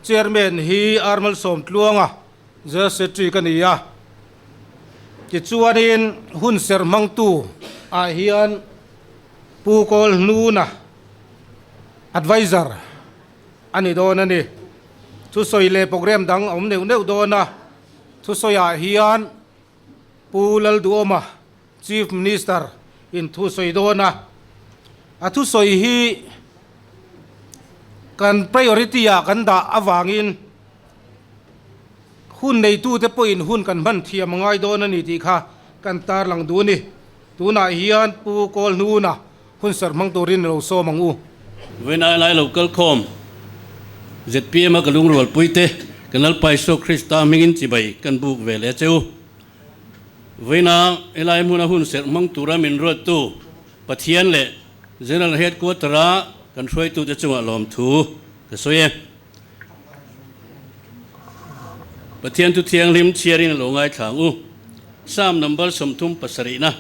Chairman hi R Malsawmtluanga, General Secretary ka ni a. Tichuanin hun serh hmangtu ah hian Pu Kawlhnuna, Adviser a ni dawn a ni. Thusawi leh programme dang a awm neuh neuh dawn a. Thusawiah hian Pu Lalduhawma, Chief Minister in thusawi dawn a. A thusawi hi kan priority ah kan dah avangin hun neitute pawhin hun kan hman thiam a ngai dawn a ni tih kha kan tarlang duh a ni. Tunah hian Pu Kawlhnuna hun serh hmang turin lo sawm ang u. Vawiin lai lo kal khawm zpm a ka lungrualpuite kan Lalpa Isua Krista hmingin chibai kan buk ve leh a che u. Vawiina helai hmuna hun serh hmang tura min ruattu Pathian leh General Headquarter-a kan hruaitute chungah lawmthu ka sawi e. Pathian thu thianghlim chhiarin a lo ngaithla ang u. Psalm number 37na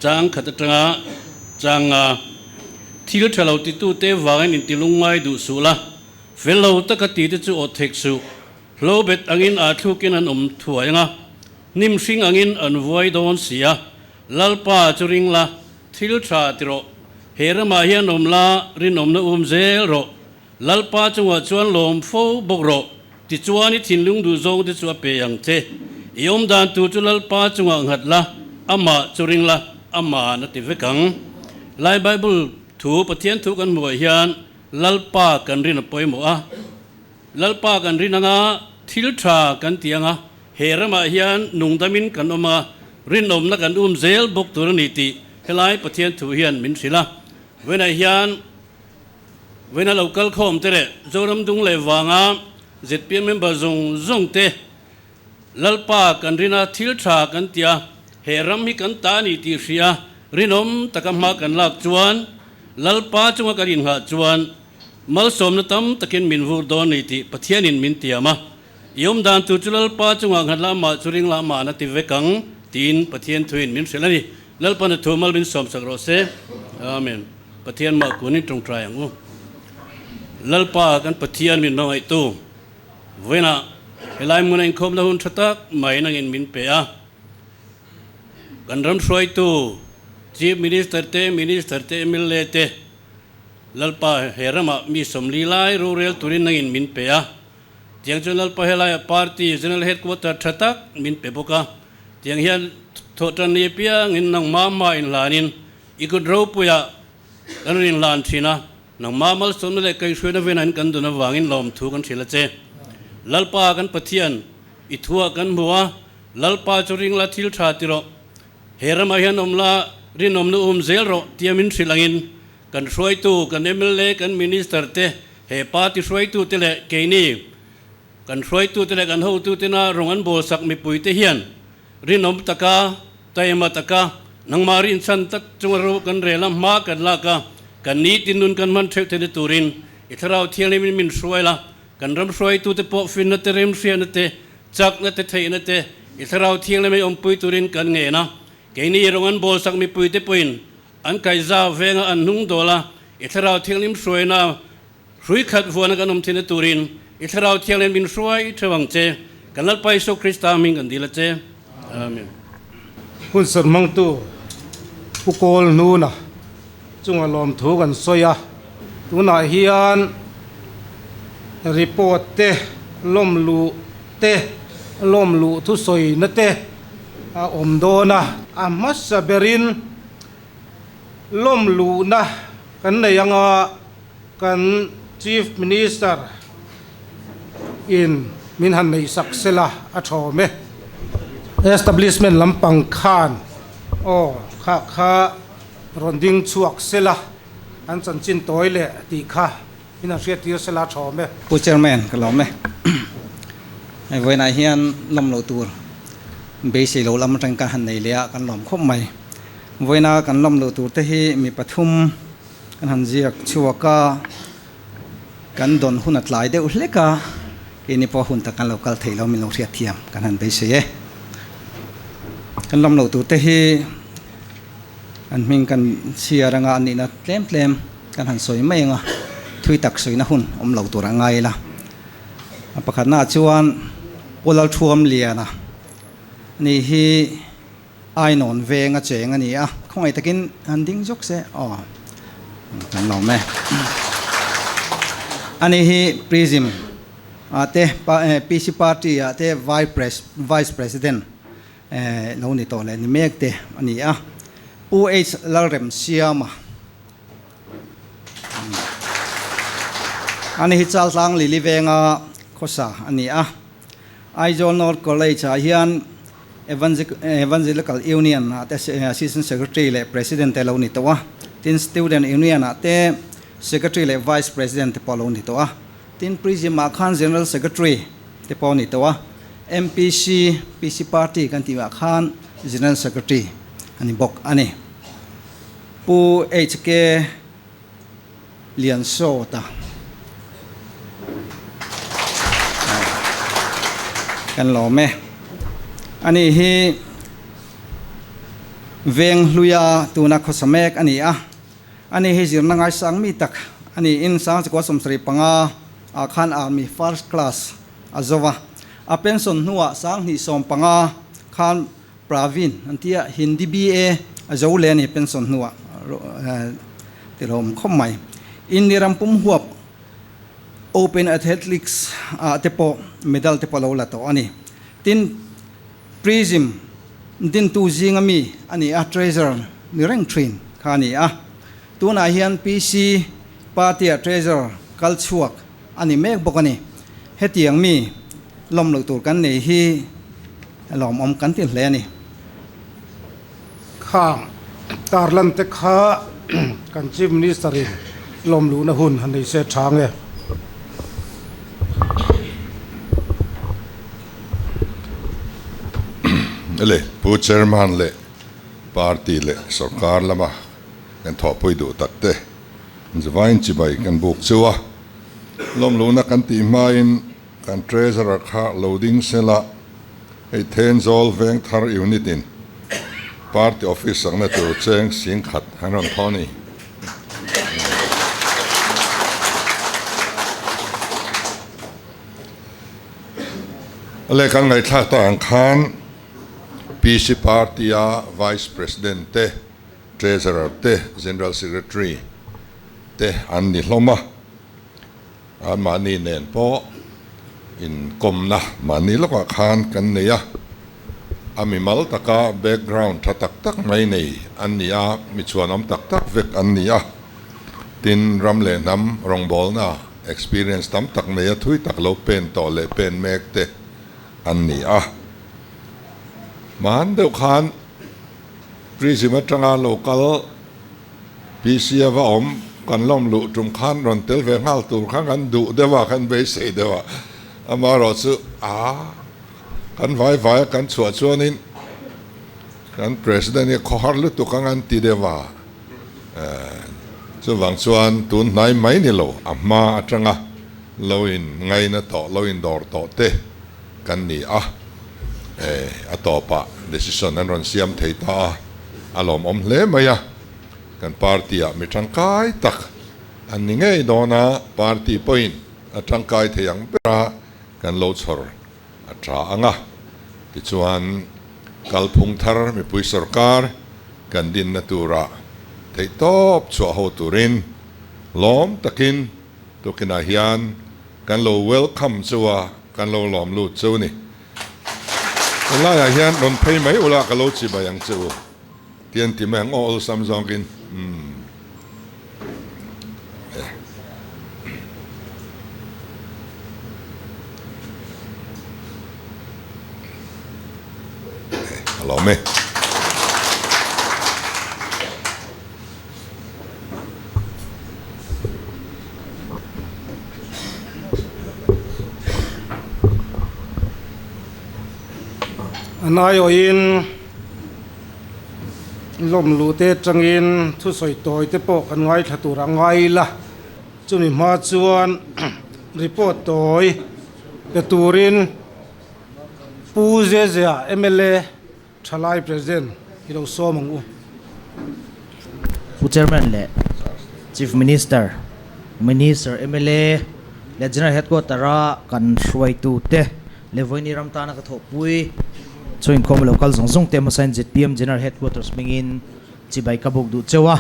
chang khat atanga chang nga thil tha lo titute vangin intilung ngai duh suh la, fel lo taka tite chu awt thek suh. Hlobet angin aa thlukin an awm thuai anga, hnim hring angin an vuai dawn si a. Lalpa chu ring la, thil tha ti rawh. He ramah hian awm la, rinawmna um zel rawh. Lalpa chungah chuan lawm fo bawk rawh, tichuan i thinlung duh zawng te chu a pe ang che. I awm dan tur chu Lalpa chungah nghat la, amah chu ring la, ama'n a ti vek ang. Lai Bible thu Pathian thu kan hmuh ah hian Lalpa kan rin a pawimawh a. Lalpa kan rin anga thil tha kan ti anga he ramah hian nungdamin kan awm a, rinawmna kan um zel bawk tur a ni tih helai Pathian thu hian min hrilh a. Vawiinah hian Vawiina lo kal khawm te leh Zoram dung leh vanga zpm member zawng zawng te Lalpa kan rin a, thil tha kan ti a, he ram hi kan ta a ni tih hria rinawm taka hma kan lak chuan Lalpa chunga kan inghah chuan malsawmna tam takin min vur dawn a ni tih Pathianin min tiam a. I awm dan tur chu Lalpa chungah nghat la amah chu ring la amah na ti vek ang tiin Pathian thuin min hrilh a ni. Lalpa na thu mal min sawmsak rawh se. Amen. Pathian mah kunin tawngtai ang u. Lalpa kan Pathian min hmangaihtu vawiinah helai hmuna inkhawmna hun tha tak mai nangin min pe a. Kan ram hruaitu Chief Minister te, Minister te, mla te Lalpa he ramah mi 40 lai rorel turin nangin min pe a. Tiang chuan Lalpa helaia Party General Headquarter tha tak min pe bawk a. Tiang hian thawhtan ni apiangin nangmah mah inhlanin I kut ropuiah kan rawn inhlan thin a, nangmah malsawmna leh kaihhruaina venain kan dun avangin lawmthu kan hrilh a che. Lalpa kan Pathian, i thuah kan hmu a, Lalpa chu ring la thil tha ti rawh. He ramah hian awm la, rinawmna um zel rawh tia min hrilh angin kan hruaitu, kan mla, kan minister te, he party hruaitu te leh keini kan hruaitu te leh kan hotu tena rawng an bawlsak mipui te hian Rinawm taka, taima taka, nangmah rinchhan tak chunga ro kan rel a, hma kan lak a, kan nitin nun kan hman theuh theihna turin i Thlarau Thianghlimin min hruai la, kan ram hruaitute pawh finna te, remhriatna te, chakna te, theihna te i Thlarau Thianghlim ei awmpui turin kan ngen a. Keini rawng an bawlsak mipuite pawhin an kaihza venga an hnung dawl a, i Thlarau Thianghlim hruaina Hrui khat vuana kan awm thin a turin i Thlarau Thianghlim min hruai theuh ang che. Kan Lalpa Isua Krista hming kan dil a che. Amen. Hun serh hmangtu Pu Kawl Hnuna chunga lawmthu kan sawi a, tunah hian report te, lawm luh te, lawm luh thusawina te a awm dawn a. A hmasa berin lawm luhna kan nei anga kan Chief Minister in min han neih sak sela a thawm e. Establishment lampang khan aw kha kha rawn ding chhuak sela an chanchin tawi leh tih kha min han hriat tir sela a thawm e. Pu Chairman ka lawm e. Hei vawiinah hian lawm loh tur beisei lo lam atangin kan han nei leh a kan lawm khawp mai. Vawiina kan lawm loh tur te hi mi pathum kan han ziak chhuak a, kan dawn hun a tlai deuh hlek a, keini pawh hun tak kan lo kal thei lo min lo hriat thiam kan han beisei e. Kan lawm loh tur te hi an hming kan chhiar anga an nihna tlem tlem kan han sawi mai anga thui tak sawina hun awm lo tur a ngai ila. A pakhatnaah chuan Pu Lalthuamliana ni hi Ainawn veng a cheng a ni a, khawngaih takin han ding zawk se aw kan lawm e. Ani hi Prism ah te PC Party ah te Vice President lo ni tawh leh ni mek te a ni a. Pu H Lalremsiama ani hi Chaltlang Lili venga khawsa a ni a. Aizawl North College ah hian Evangelical Union ah te Assistant Secretary leh President te lo ni tawh a, tin Student Union ah te Secretary leh Vice President te pawh lo ni tawh a, tin Prism ah khan General Secretary te pawh ni tawh a, MPC, PC Party kan tih ah khan General Secretary a ni bawk a ni. Pu HK. Liansawta kan lawm e. Ani hi veng hluia tuna khawsa mek a ni a. Ani hi zirna ngaisang mi tak a niin Sangchukua 75 ah khan Army First Class a zo a. A pension hnuah 2015 khan Praveen an ti a, Hindi BA a zo leh a ni pension hnuah tilawm khawp mai. India ram pum huap Open Athletics ah te pawh medal te pawh a lo la tawh a ni. Tin, Prism dintu zinga mi a ni a, Treasurer ni reng thin kha a ni a. Tunah hian PC Party-ah Treasurer kal chhuak a ni mek bawk a ni. Hetiang mi lawm loh tur kan nei hi lawmawm kan ti hle a ni. Khang tarlan te kha kan Chief Minister in lawm luhna hun han nei se tha nge. Le Pu Chairman leh Party leh Sorkar lama kan thawhpui duh tak te. Zavain chibai kan buk chu a, lawmlohna kan tih hmain kan Treasurer kha lo ding sela, hei Thenzawl Vengthar Unit in Party Office sakna tur cheng sing khat an rawn thaw a ni. Le kan ngaihthlak tak ang khan PC Party a Vice President te, Treasurer te, General Secretary te an ni hlawm a, anmahni nen pawh inkawmna mahni lawkah khan kan nei a, a mimal taka background tha tak tak mai nei an ni a, mi chhuanawm tak tak vek an ni a, tin ram leh hnam rawngbawlna experience tam tak nei a thui tak lo pen tawh leh pen mek te an ni a, hman deuh khan. Prism atanga lo kal PC a va awm kan lawm luh tum khan rawn tel ve nghal tur khan kan duh deuh a, kan beisei deuh a, amaherawh chu a kan vai vai a kan chhuah chuanin kan President hi a khawhar lutuk ang an ti deuh a, chuvang chuan tun hnai mai ni lo a hma atanga lo in ngaina tawh lo in dawr tawh te kan ni a, a tawpah decision an rawn siam thei ta a, a lawmawm hle mai a, kan party ah mi tangkai tak an ni ngei dawn a, party pawhin a tangkai thei ang ber a, kan lo chhawr a tha ang a, tichuan kalphung thar mipui sorkar kan dinna turah theihtawp chhuah ho turin lawm takin tukinah hian Kan lo welcome chu a, kan lo lawm lut chu ni. Tunlaiah hian rawn phei mai ula ka lo chibai ang che u ti an ti mai ang aw awlsam zawngin umm. Ka lawm e. A naiawhin lawm luh te atangin thusawi tawi te pawh kan ngaithla tur a ngai ila, chumi hma chuan report tawi pe turin Pu Zezia mla Thalai President hi lo sawm ang u. Pu Chairman leh Chief Minister, Minister, mla leh General Headquarter a kan hruaitu te leh Vawiini ram tana ka thawhpui chu inkhawm a lo kal zawng zawng te hmasain zpm General Headquarters hmingin chibai ka buk duh cheu a.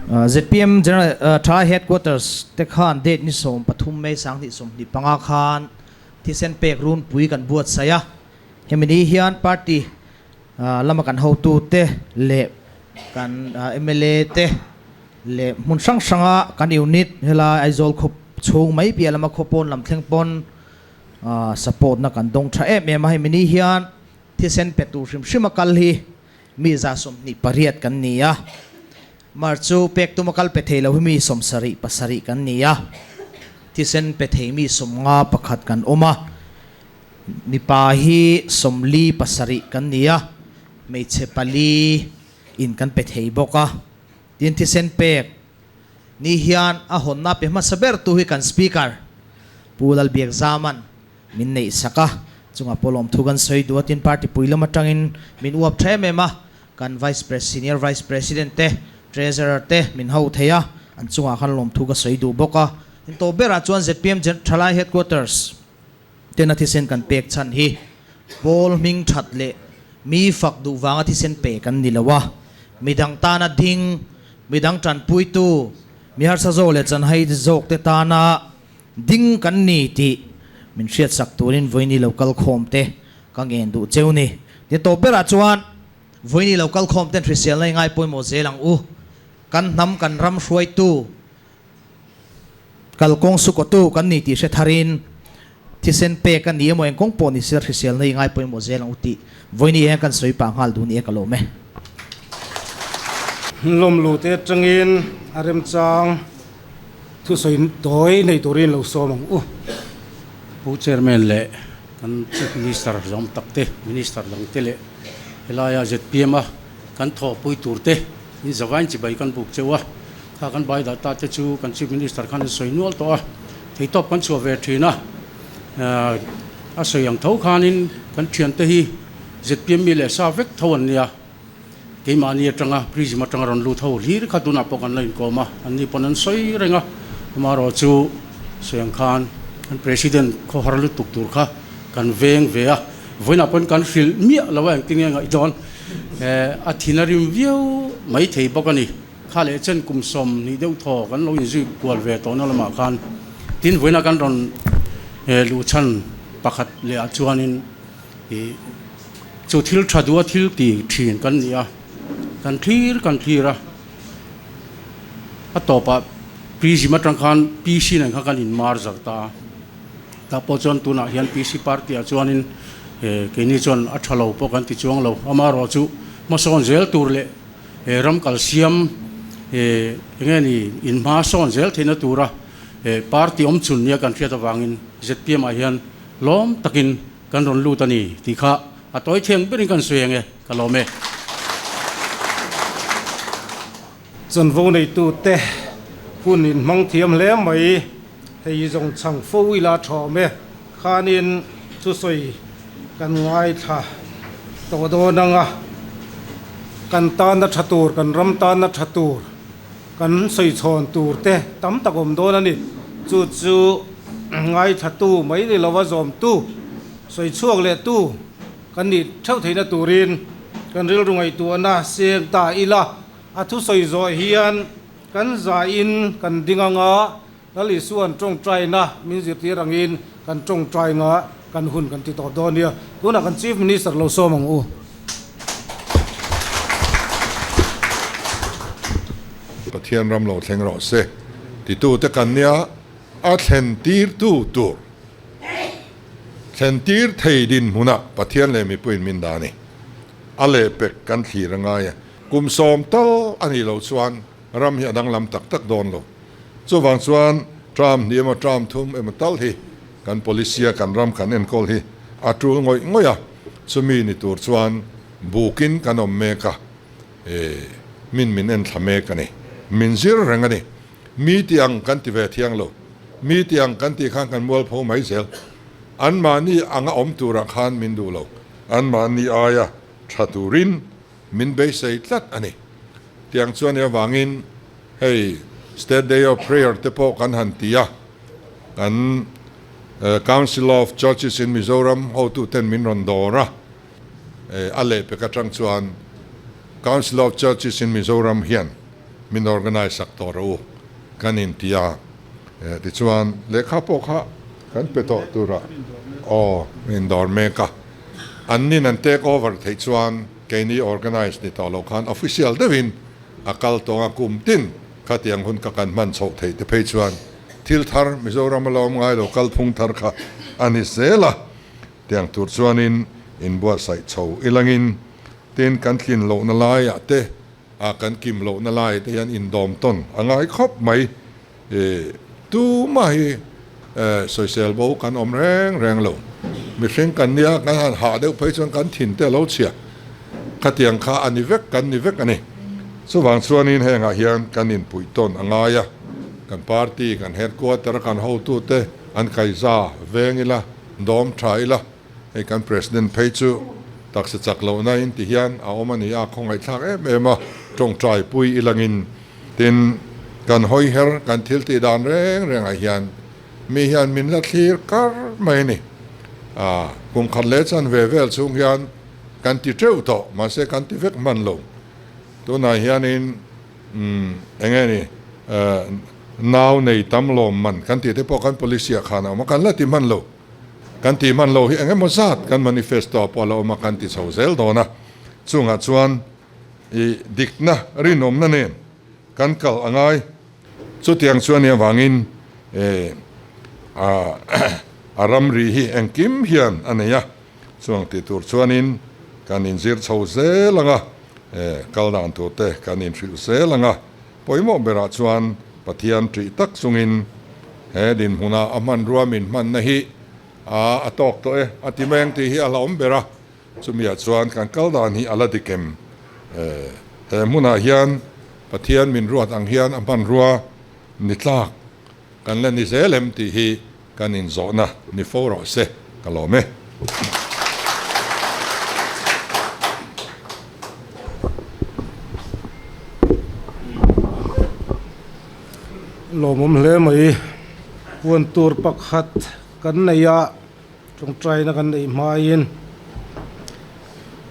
Zpm General Thalai Headquarters te khan date ni 13 May 2025 khan thisen pek runpui kan buatsaih a. Hemi ni hian party lama kan hotute leh kan mla te leh hmun hrang hranga kan unit helai Aizawl khaw chhung mai piah lama khaw pawn lam thleng pawn support na kan dawng tha em em a. Hemi ni hian thisen pe tur hrim hrim a kal hi mi 28 kan ni a, mar chu pek tuma kal pe thei lo hi mi 77 kan ni a, thisen pe thei mi 51 kan awm a. Mipa hi 47 kan ni a, hmeichhe pali in kan pe thei bawk a. Tin thisen pek ni hian a hawnna pe hmasa ber tu hi kan Speaker Pu Lalbiak Zaman min neih sak a, chungah pawh lawmthu kan sawi duh a, tin party pui lam atangin min uap tha em em a, kan Vice Pres Senior Vice President te, Treasurer te min ho thei a, an chungah khan lawmthu ka sawi duh bawk a. Tin tawp berah chuan zpm Thalai Headquarters Tena thisen kan pek chhan hi Paul hming that leh mi fak duh vanga thisen pe kan ni lo a, midang tana ding, midang tanpuitu, mi harsa zawk leh chanhai zawkte tana ding kan ni tih min hriatsak turin vawiini lo kal khawm te ka ngen duh cheu ni. Ti tawp berah chuan vawiini lo kal khawm ten hriselna i ngai pawimawh zel ang u. Kan hnam kan ram hruaitu Kalkawng sukawtu kan ni tih hre tharin thisen pek a ni emaw eng kawng pawh ni sila hriselna i ngai pawimawh zel ang u tih vawiini hian kan sawi pah nghal duh ni e ka lawm e. Lawmlu te atangin a remchang thusawi tawi nei turin lo sawm ang u. Pu Chairman leh kan Chief Minister zawm tak te, Minister dang te leh helaia zpm a kan thawhpui tur te in zavain chibai kan buk cheu a. Kha kan bai dah ta te chu kan Chief Minister khan a sawi nual tawh a, theitawp kan chhuah ve thin a, a sawi ang tho khanin kan thiante hi zpm mi leh sa vek tho an nia, keimahni atanga prism atanga rawn lut ho hlir kha tunah pawh kan la inkawm a, anni pawn an sawi reng a, amaherawh chu sawi ang khan kan President khawhar lutuk tur kha kan veng ve a, vawiinah pawn kan hrilh miah lo a engtin nge ngaih dawn, a thin a rim viau mai thei bawk a ni. Kha leh chen kum 20 deuh thaw kan lo inzui kual ve tawhna lamah khan tin vawiina kan rawn luh chhan pakhat leh ah chuanin ih chu thil tha duha thil ti thin kan ni a, kan thlir kan thlir a, a tawpah prism atang khan PC nen khan kan inmar zar ta a, tah pawh chuan tunah hian PC party ah chuanin keini chuan a tha lo pawh kan ti chuang lo, amaherawhchu hmasawn zel tur leh. He ram kalsiam he enge ni in hma sawn zel theihna tura he party awm chhun nia kan hriat avangin zpm ah hian lawm takin kan rawn lut a ni tih kha a tawi thiang berin kan sawi ang e, ka lawm e. Chanvo neitute hun in hmang thiam hle mai, hei zawng chhang fo ila thawm e, khanin thusawi Kan ngaithla tawh dawn anga, kan tana tha tur, kan ram tana tha tur, kan sawi chhawn tur te tam tak awm dawn a ni. Chu chu ngaithlatu mai ni lova zawmtu, sawi chhuak leh tu kan nih theuh theihna turin kan rilru ngaihtuahna seng ta ila, a thusawi zawh hian kan zahin kan ding anga, Lal Isua'n tawngtaina min zirtir angin kan tawngtai nga kan hun kan ti tawp dawn nia. Tunah kan Chief Minister lo sawm ang u. Pathian ram lo thleng rawh se titute kan nia, a thlentirtu tur thlentir thei dinhmunah Pathian leh mipuiin min dah a ni. A lehpek kan thlir a ngai e. Kum 10 tal a nih loh chuan ram hi a danglam tak tak dawn lo. Chuvang chuan term hnih emaw term thum emaw tal hi kan policy a kan ram kan enkawl hi a tul ngawih ngawih a, chumi ni tur chuan bukin kan awm mek a, min min en thla mek a ni. Min zir reng a ni. Mi ti ang kan ti ve thiang lo. Mi ti ang kan tih khan kan mualpho mai zel. Anmahni anga awm turah khan min duh lo. Anmahni aia tha turin min beisei tlat a ni. Tiang chuan i avangin hei State Day of Prayer te pawh kan han ti a, Kan Council of Churches in Mizoram hotuten min rawn dawr a, a lehpek atang chuan Council of Churches in Mizoram hian min organise sak tawh rawh u kan inti a, tichuan lehkha pawh kha kan pe tawh tura aw min dawr mek a, an nin an take over theih chuan keini organise ni tawh loh khan official deuhin a kal tawng a, kum tin khatiang hun ka kan hman chhoh theih te phei chuan thil thar Mizoram a la awm ngai lo kalphung thar kha a ni zel a, tiang tur chuanin inbuatsaih chho ilangin tin kan tlin lohna laiah te a kan kim lohna lai te hian indawm tawn a ngai khawp mai. Tumah hi sawisel bo kan awm reng reng lo. Mihring kan nia kan han hah deuh phei chuan kan thin te a lo chhia. Khatiang kha a ni vek kan ni vek a ni. Chuvang chuanin hengah hian kan inpuih tawn a ngai a, kan party, kan headquarter a kan hotute an kaiza veng ila, dawm tha ila, hei kan president phei chu taksa chak lohna in ti hian a awm a ni a, khawngaihthlak em em a, tawngtai pui ilangin Tin, kan hawi her, kan thil tih dan reng rengah hian mi hian min la thlir kar mai a ni. A, kum khat leh chan ve vel chhung hian kan ti teuh tawh, mahse kan ti vek hman lo. Tunah hianin umm eng nge ni, nau nei tam lawm man kan tih te pawh kan policy ah khan a awm a, kan la ti hman lo. Kan ti hman lo hi eng emaw zat kan manifesto ah pawh a la awm a, kan ti chho zel dawn a. Chungah chuan I dikna rinawmna nen kan kal a ngai. Chutiang chuan i avangin a ramri hi engkim hian a nei a, chuang tih tur chuanin kan inzir chho zel ang a, kal dan tur te kan inhrilh zel ang a, pawimawh berah chuan Pathian ṭih tak chungin he dinhmuna a hmanrua min hmanna hi a tawk tawh e a ti mai ang tih hi a hlauhawm ber a. Chumiah chuan kan kal dan hi a la dik em? He hmunah hian Pathian min ruat ang hian a hmanrua ni tlak kan la ni zel em tih hi kan inzawhna ni fo rawh se, ka lawm e. Lawmawm hle mai. Puan tur pakhat kan nei a. Tawngtaina kan neih hmain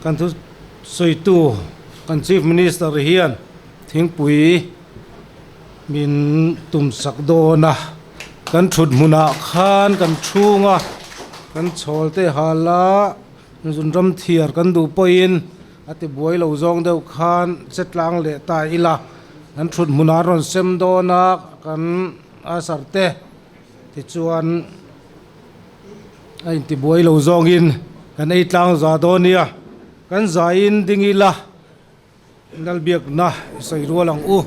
kan thusawitu kan Chief Minister hian thingpui min tumsak dawn a, kan thut hmunah khan kan chhung a, kan chhawl te hal a, zunram thiar kan duh pawhin a ti buai lo zawng deuh khan che tlang leh ta ila, kan thut hmunah an rawn sem dawn a, kan asar te tichuan. A intibuai lo zawngin kan ei tlang za dawn nia, kan zaiin ding ila Lalbiakna i sawi rual ang u.